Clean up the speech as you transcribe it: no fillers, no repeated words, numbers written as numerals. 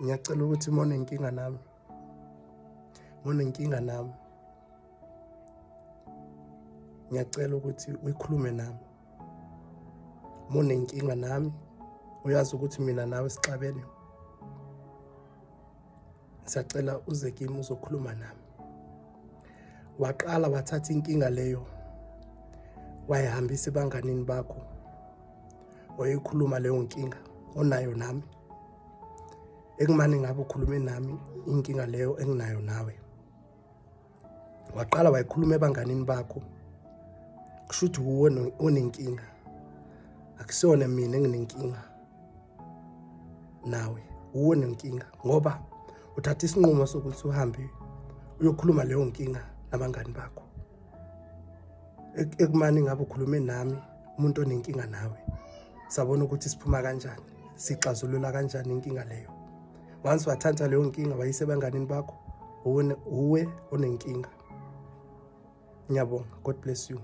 Ngiyacela ukuthi uma unenkinga nami, uma unenkinga nami, ngiyacela ukuthi uyikhulume nami. Uma unenkinga nami, uyazi ukuthi mina nawe sixabene, ngisacela uze kimi uzokhuluma nami. Waqala wathatha inkinga leyo wayihambisa ebanganini bakho, wayekhuluma leyo nkinga onayo nami. Ekumane ngabe ukhulume nami inkinga leyo enginayo nawe, waqala wayikhuluma ebanganini bakho, kusho ukuthi wuwe onenkinga, akusiyona mina enginenkinga nawe. Wuwe nenkinga ngoba uthatha isinqumo sokuthi uhambe uyokhuluma leyo nkinga nabangani bakho, ekumane ngabe ukhulume nami umuntu onenkinga nawe, sabona ukuthi siphuma kanjani, sixazulula kanjani inkinga leyo. Once wathatha leyo nkinga wayise ebanganini bakho, uwe onenkinga. Ngiyabonga, God bless you.